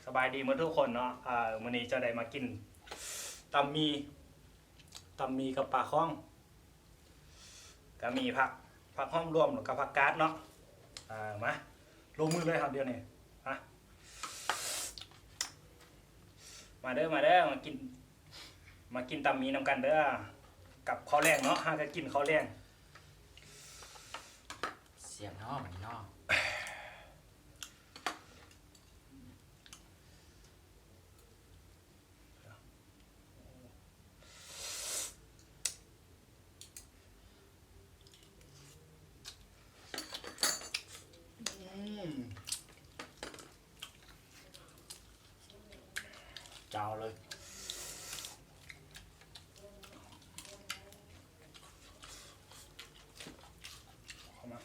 ສະບາຍດີໝົດທຸກຄົນເນາະ. ເອີ ມື້ນີ້ຈະໄດ້ມາກິນຕຳໝີ່ ຕຳໝີ່ກັບປາຄອງ ກະມີຜັກ ຜັກຫອມລວມ ແລ້ວກະຜັກກາດເນາະ. ເອີ ມາ ລົງມືເລີຍເຮົາດຽວນີ້. ມາ ມາເດີ ມາເດີ ມາກິນ ມາກິນຕຳໝີ່ນຳກັນເດີ ກັບເຂົ້າແລງເນາະ. ຫາກະກິນເຂົ້າແລງ ສຽບເນາະ ບັດນີ້ເນາະ. ອືມ ຈ້າວເລີຍ ເຂົ້າມາ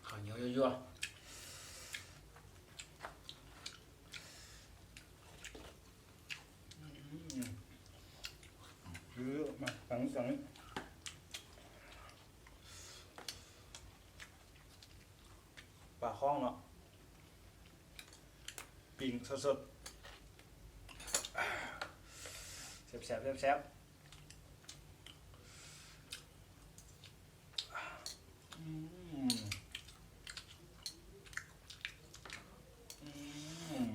ເຂົ້າໜຽວຍົວໆ. ອືມ ຄືມາ ຕັງ ຕັງ ປາຄອງເນາະ ປີ້ງສົດໆ ແຊບໆ ແຊບໆ. ອືມ ອືມ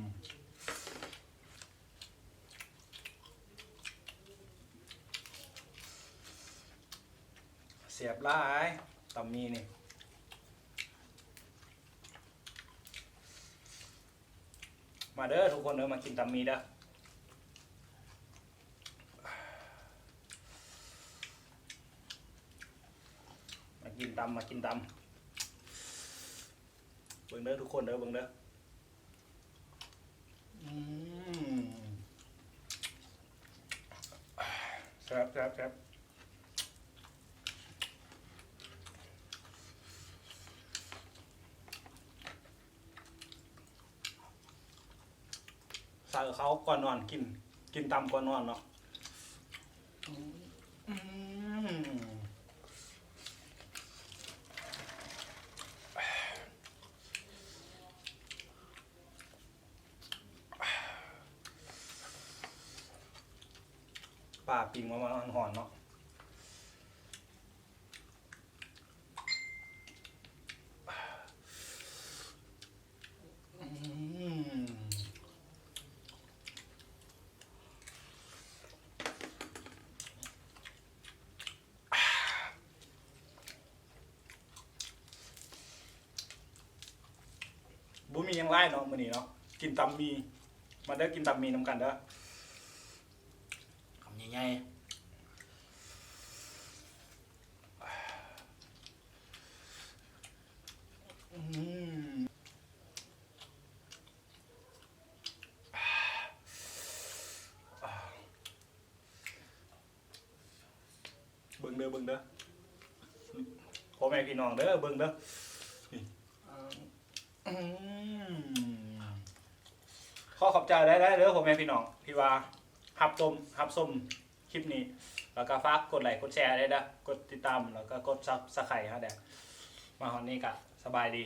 ແຊບຫຼາຍ ຕຳໝີ່ນີ້. ມາເດີທຸກຄົນເດີ ມາກິນຕຳໝີ່ເດີ ມາກິນຕຳ ມາກິນຕຳ ເບິ່ງເດີທຸກຄົນເດີ ເບິ່ງເດີ. ອືມ ແຊບໆໆ. ໃສ່ເຂົ້າກ່ອນນອນ ກິນ ກິນຕຳກ່ອນນອນເນາະ. ອືມ ປາປີ້ງມາ ມາຮ້ອນໆເນາະ. ອືມ ບໍ່ມີຫຍັງຫຼາຍເນາະມື້ນີ້ເນາະ ກິນຕຳໝີ່. ມາເດີ ກິນຕຳໝີ່ນຳກັນເດີ ຄຳໃຫຍ່ໆ. ອືມ ເບິ່ງເດີ ເບິ່ງເດີ ພໍ່ແມ່ພີ່ນ້ອງເດີ ເບິ່ງເດີ ນີ້ ອືມ ຂໍຂອບໃຈຫຼາຍໆເດີ ພໍ່ແມ່ພີ່ນ້ອງທີ່ວ່າຮັບຊົມ ຮັບຊົມຄລິບນີ້ ແລ້ວກໍຝາກກົດໄລກົດແຊເດີ ກົດຕິດຕາມ ແລ້ວກໍກົດຊັບສະໄຄຣບໃຫ້ເດີ. ມາຮອດນີ້ກໍສະບາຍດີ.